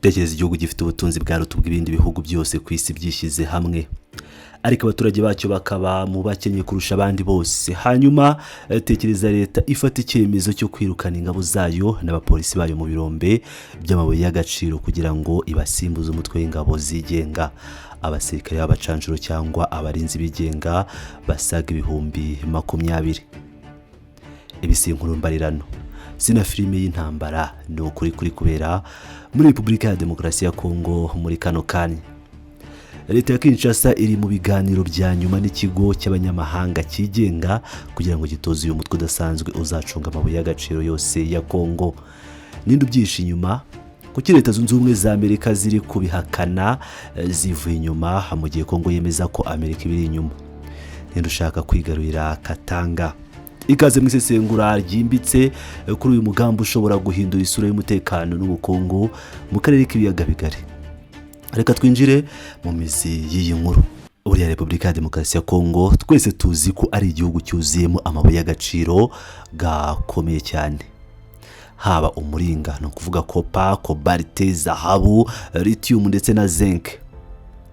Tekereza igihugu gifite ubutunzi bwaruta ubw'ibindi bihugu byose ku isi byishyize hamwe, ariko abaturage bacyo bakaba mu bakennye kurusha abandi bose. Hanyuma tekereza leta ifata icyemezo cyo kwirukana ingabo zayo n'abapolisi bayo mu birombe by'amabuye y'agaciro kugira ngo ibasimbuze umutwe w'ingabo zigenga, abasirikare b'abacanshuro cyangwa abarinzi bigenga basaga 20,000. Ibi si inkuru mbarirano, si na filime y'intambara, ni ukuri kuri kubera muri Repubulika ya Demokarasi ya Kongo muri kano kanya. Leta ya Kinshasa iri mu biganiro bya nyuma n'ikigo cy'abanyamahanga cyigenga kugira ngo gitoze uyu mutwe udasanzwe uzacunga amabuye y'agaciro yose ya Kongo. Ninde ubyihishe inyuma? Kuki Leta Zunze Ubumwe za Amerika ziri kubihakana zivuye inyuma, mu gihe Kongo yemeza ko Amerika ibiri inyuma? Ninde ushaka kwigarurira Katanga? Ikaze mu isesengura ryimbitse kuri uyu mugambi ushobora guhindura isura y'umutekano n'ubukungu mu karere k'Ibiyaga Bigari. Reka twinjire mu mizi y'iyi nkuru. Buriya Repubulika ya Demokarasi ya Kongo twese tuzi ko ari igihugu cyuzuyemo amabuye y'agaciro gakomeye cyane, haba umuringa, ni ukuvuga copper, cobalt, zahabu, lithium ndetse na zinc.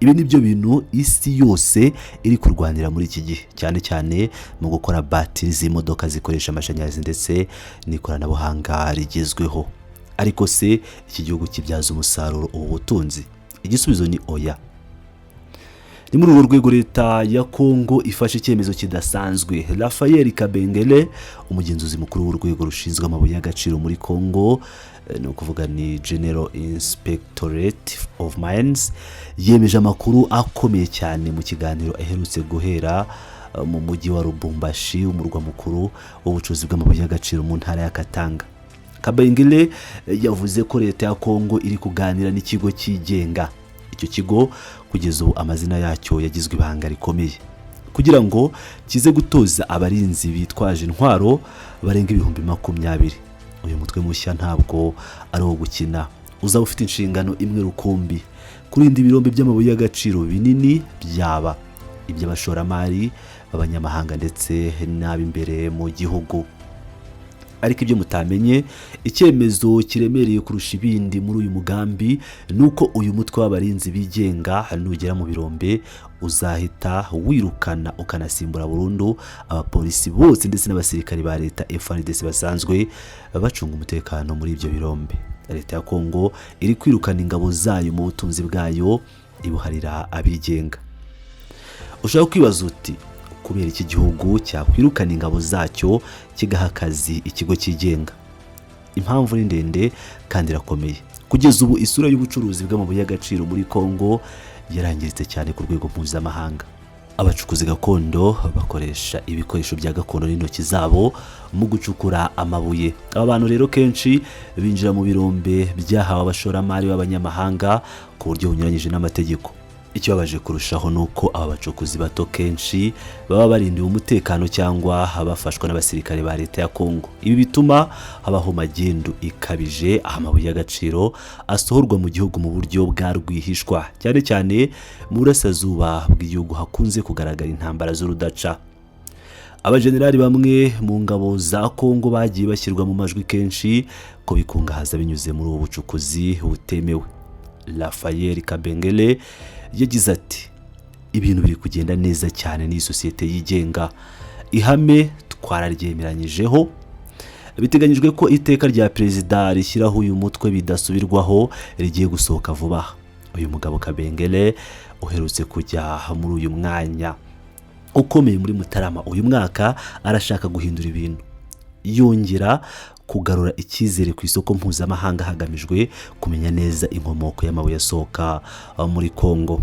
Ibi ni byo bintu isi yose iri kurwanira muri iki gihe, cyane cyane mu gukora batiri z'imodoka zikoresha amashanyarazi ndetse n'ikoranabuhanga rigezweho. Ariko se iki gihugu kibyaza umusaruro ubu butunzi? Igisubizo ni oya. Ni muri urwo rwego leta ya Kongo ifashe icyemezo kidasanzwe. Rafael Kabengele, umugenzuzi mukuru w'urwego rushinzwe amabuye y'agaciro muri Kongo, ni ukuvuga ni General Inspectorate of Mines, yemeje amakuru akomeye cyane mu kiganiro aherutse guhera mu mujyi wa Lubumbashi, umurwa mukuru w'ubucuruzi bw'amabuye y'agaciro mu ntara ya Katanga. Kabengele yavuze ko leta ya Kongo iri kuganira n'ikigo cyigenga. Icyo kigo kugeza ubu amazina yacyo yagizwe ibanga rikomeye, kugira ngo kize gutoza abarinzi bitwaje intwaro barenga 20,000. Uyu mutwe mushya ntabwo ari uwo gukina, uzaba ufite inshingano imwe rukumbi: kurinda ibirombe by'amabuye y'agaciro binini, byaba iby'abashoramari b'abanyamahanga ndetse n'ab'imbere mu gihugu. Ariko ibyo mutamenye, icyemezo kiremereye kurusha ibindi muri uyu mugambi ni uko uyu mutwe w'abarinzi bigenga nugera mu birombe uzahita wirukana ukanasimbura burundu abapolisi bose ndetse n'abasirikari ba leta FARDC basanzwe bacunga umutekano muri ibyo birombe. Leta ya Kongo iri kwirukana ingabo zayo mu butunzi bwayo, ibuharira abigenga. Ushobora kwibaza uti: "Kubera iki gihugu cyakwirukana ingabo zacyo kigaha akazi ikigo cyigenga?" Impamvu ni ndende kandi irakomeye. Kugeza ubu isura y'ubucuruzi bw'amabuye y'agaciro muri Kongo yarangiritse cyane ku rwego mpuzamahanga. Abacukuzi gakondo bakoresha ibikoresho bya gakondo n'intoki zabo mu gucukura amabuye. Aba bantu rero kenshi binjira mu birombe byahawe abashoramari b'abanyamahanga ku buryo bunyuranyije n'amategeko. Ikibabaje kurushaho ni uko aba bacukuzi bato kenshi baba barindiwe umutekano cyangwa bafashwa n'abasirikare ba leta ya Kongo. Ibi bituma habaho magendu ikabije, aho amabuye y'agaciro asohorwa mu gihugu mu buryo bwa rwihishwa, cyane cyane mu burasirazuba bw'igihugu hakunze kugaragara intambara z'urudaca. Abajenerali bamwe mu ngabo za Kongo bagiye bashyirwa mu majwi kenshi ko bikungahaza binyuze muri ubu bucukuzi butemewe. Rafael Kabengele yagize ati: "Ibintu biri kugenda neza cyane n'iyi sosiyete yigenga. Ihame twararyemeranyijeho. Biteganyijwe ko iteka rya perezida rishyiraho uyu mutwe bidasubirwaho rigiye gusohoka vuba aha." Uyu mugabo Kabengele uherutse kujya muri uyu mwanya ukomeye muri Mutarama uyu mwaka, arashaka guhindura ibintu, yongera kugarura icyizere ku isoko mpuzamahanga, hagamijwe kumenya neza inkomoko y'amabuye asohoka muri Kongo.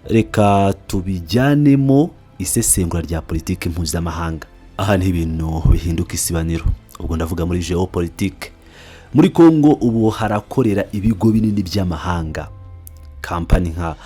Reka tubijyanemo isesengura rya politiki mpuzamahanga. Aha ni ibintu bihinduka isibaniro. Ubwo ndavuga muri géopolitique. Muri Kongo ubu harakorera ibigo binini by'amahanga, kampani nka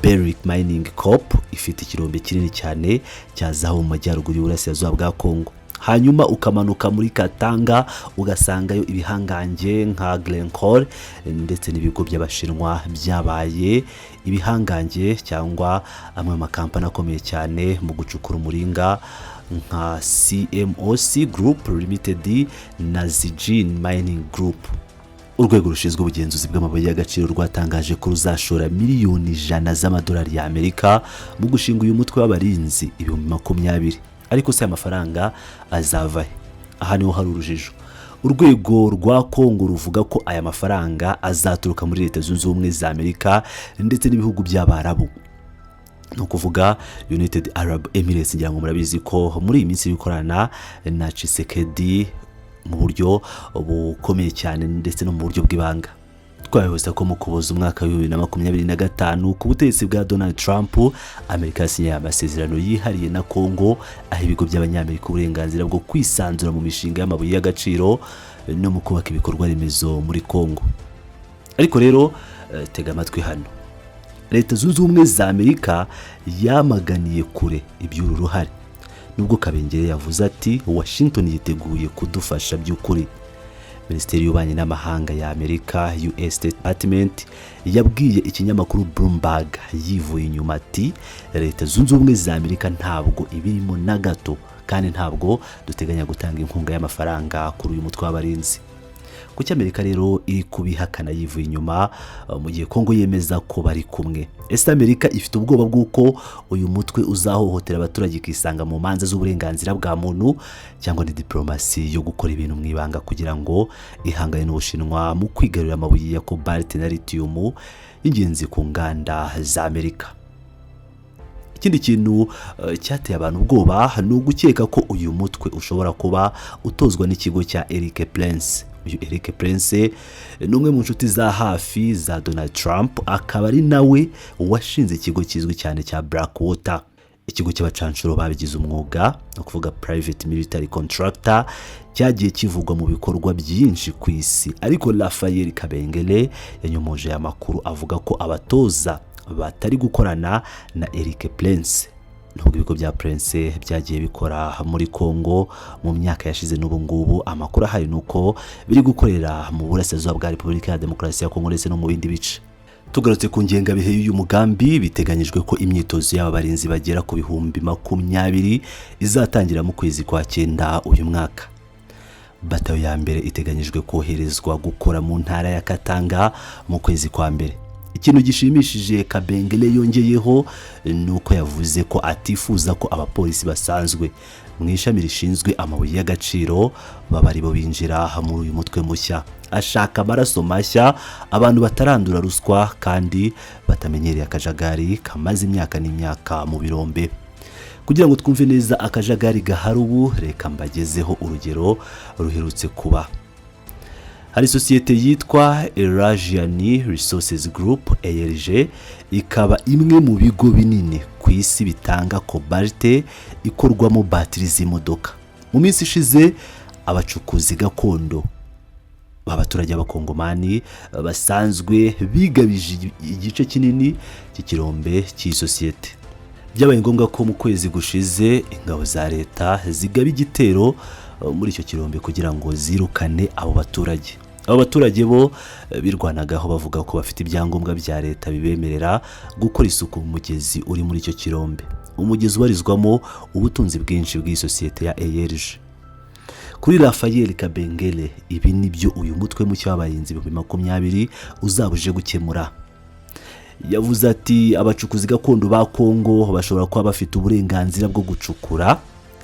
Barrick Mining Corp ifite ikirombe kinini cyane cya zahabu mu majyaruguru y'uburasirazuba bwa Kongo. Hanyuma ukamanuka muri Katanga ugasangayo ibihangange nka Glencore ndetse n'ibigo by'Abashinwa byabaye ibihangange, cyangwa amwe mu makampani akomeye cyane mu gucukura umuringa nka CMOC Group Limited na Zijin Mining Group. Urwego rushinzwe ubugenzuzi bw'amabuye y'agaciro rwatangaje ko ruzashora miliyoni 100 z'amadolari y'Amerika mu gushinga uyu mutwe w'abarinzi 20,000. Ariko se aya mafaranga azava he? Aha niho hari urujijo. Urwego rwa Kongo ruvuga ko aya mafaranga azaturuka muri Leta Zunze Ubumwe za Amerika ndetse n'ibihugu by'Abarabu, ni ukuvuga United Arab Emirates. Ngira ngo murabizi ko muri iyi minsi iri gukorana na Tshisekedi mu buryo bukomeye cyane ndetse no mu buryo bw'ibanga. Twabibutsa ko mu Kuboza umwaka wa 2025, ku butegetsi bwa Donald Trump, Amerika yasinye amasezerano yihariye na Congo, aho ibigo by'Abanyamerika uburenganzira bwo kwisanzura mu mishinga y'amabuye y'agaciro no mu kubaka ibikorwa remezo muri Congo. Ariko rero tega amatwi hano, Leta Zunze Ubumwe za Amerika yamaganiye kure iby'uru ruhare, nubwo Kabengere yavuze ati: "Washington yiteguye kudufasha by'ukuri." Minisiteri y'Ububanyi n'Amahanga ya Amerika, US State Department, yabwiye ikinyamakuru Bloomberg yivuye inyuma ati: "Leta Zunze Ubumwe za Amerika ntabwo ibirimo na gato, kandi ntabwo duteganya gutanga inkunga y'amafaranga kuri uyu mutwe w'abarinzi." Kuki Amerika rero iri kubihakana yivuye inyuma mu gihe Kongo yemeza ko bari kumwe? Ese Amerika ifite ubwoba bw'uko uyu mutwe uzahohotera abaturage ikisanga mu manza z'uburenganzira bwa muntu, cyangwa ni diporomasi yo gukora ibintu mu ibanga kugira ngo ihangane n'Ubushinwa mu kwigarurira amabuye ya cobalt na lithium y'ingenzi ku nganda za Amerika? Ikindi kintu cyateye abantu ubwoba ni ugukeka ko uyu mutwe ushobora kuba utozwa n'ikigo cya Eric Prince. Uyu Eric Prince ni umwe mu nshuti za hafi za Donald Trump, akaba ari nawe washinze ikigo kizwi cyane cya Blackwater, ikigo cy'abacanshuro babigize umwuga, ni ukuvuga private military contractor, cyagiye kivugwa mu bikorwa byinshi ku isi. Ariko Rafael Kabengele yanyomoje aya makuru, avuga ko abatoza batari gukorana na Eric Prince. Nubwo ibigo bya Prince byagiye bikora muri Congo mu myaka yashize n'ubu ngubu, amakuru ahari ni uko biri gukorera mu burasirazuba bwa Repubulika ya Demokarasi ya Kongo ndetse no mu bindi bice. Tugarutse ku ngengabihe y'uyu mugambi, biteganyijwe ko imyitozo y'aba barinzi bagera ku 20,000 izatangira mu kwezi kwa cyenda uyu mwaka. Batayo ya mbere iteganyijwe koherezwa gukora mu ntara ya Katanga mu kwezi kwa mbere. Ikintu gishimishije Kabengele yongeyeho ni uko yavuze ko atifuza ko abapolisi basanzwe mu ishami rishinzwe amabuye y'agaciro baba aribo binjira muri uyu mutwe mushya. Ashaka amaraso mashya, abantu batarandura ruswa kandi batamenyereye akajagari kamaze imyaka n'imyaka mu birombe. Kugira ngo twumve neza akajagari gahari ubu, reka mbagezeho urugero ruherutse kuba. Hari sosiyete yitwa Eurasian Resources Group, ERG, ikaba imwe mu bigo binini ku isi bitanga cobalt ikorwamo batiri z'imodoka. Mu minsi ishize, abacukuzi gakondo b'abaturage b'Abakongomani basanzwe bigabije igice kinini cy'ikirombe cy'iyi sosiyete. Byabaye ngombwa ko mu kwezi gushize ingabo za leta zigaba igitero muri icyo kirombe kugira ngo zirukane abo baturage. Abo baturage bo birwanagaho, bavuga ko bafite ibyangombwa bya leta bibemerera gukora isuku mu mugezi uri muri icyo kirombe, umugezi ubarizwamo ubutunzi bwinshi bw'iyi sosiyete ya ERG. Kuri Rafael Kabengele, ibi ni byo uyu mutwe mushya w'abarinzi 20,000 uzaba uje gukemura. Yavuze ati: "Abacukuzi gakondo ba Kongo bashobora kuba bafite uburenganzira bwo gucukura,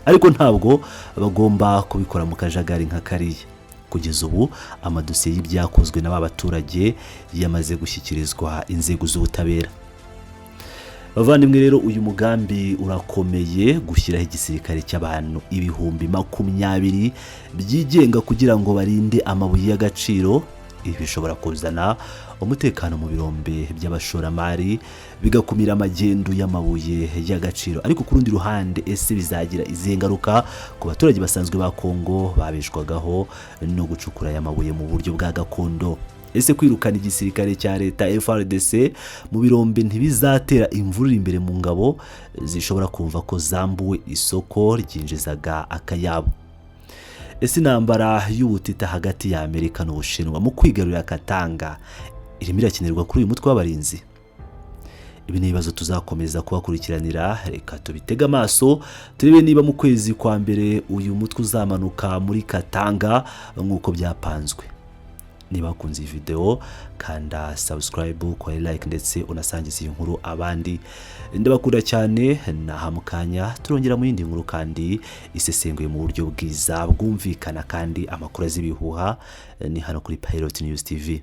ariko ntabwo bagomba kubikora mu kajagari nka kariya." Kugeza ubu amadosiye y'ibyakozwe n'aba baturage yamaze gushyikirizwa inzego z'ubutabera. Bavandimwe rero, uyu mugambi urakomeye: gushyiraho igisirikare cy'abantu 20,000 byigenga kugira ngo barinde amabuye y'agaciro. Ibi bishobora kuzana umutekano mu birombe by'abashoramari, bigakumira amagendu y'amabuye y'agaciro. Ariko ku rundi ruhande, ese bizagira izihe ngaruka ku baturage basanzwe ba Kongo babeshwagaho no gucukura aya mabuye mu buryo bwa gakondo? Ese kwirukana igisirikare cya leta FARDC mu birombe ntibizatera imvururu imbere mu ngabo zishobora kumva ko zambuwe isoko ryinjizaga akayabo? Ese intambara y'ubutita hagati ya Amerika n'Ubushinwa mu kwigarurira Katanga irimo irakenerwa kuri uyu mutwe w'abarinzi? Ibi ni ibibazo tuzakomeza kubakurikiranira. Reka tubitege amaso, turebe niba mu kwezi kwa mbere uyu mutwe uzamanuka muri Katanga nk'uko byapanzwe. Niba wakunze iyi video, kanda subscribe, kora like, ndetse unasangiza iyi nkuru abandi. Ndabakunda cyane. Naha mu kanya turongera mu yindi nkuru kandi isesenguye mu buryo bwiza bwumvikana kandi amakuru azi ibihuha. Ni hano kuri Pilot News TV.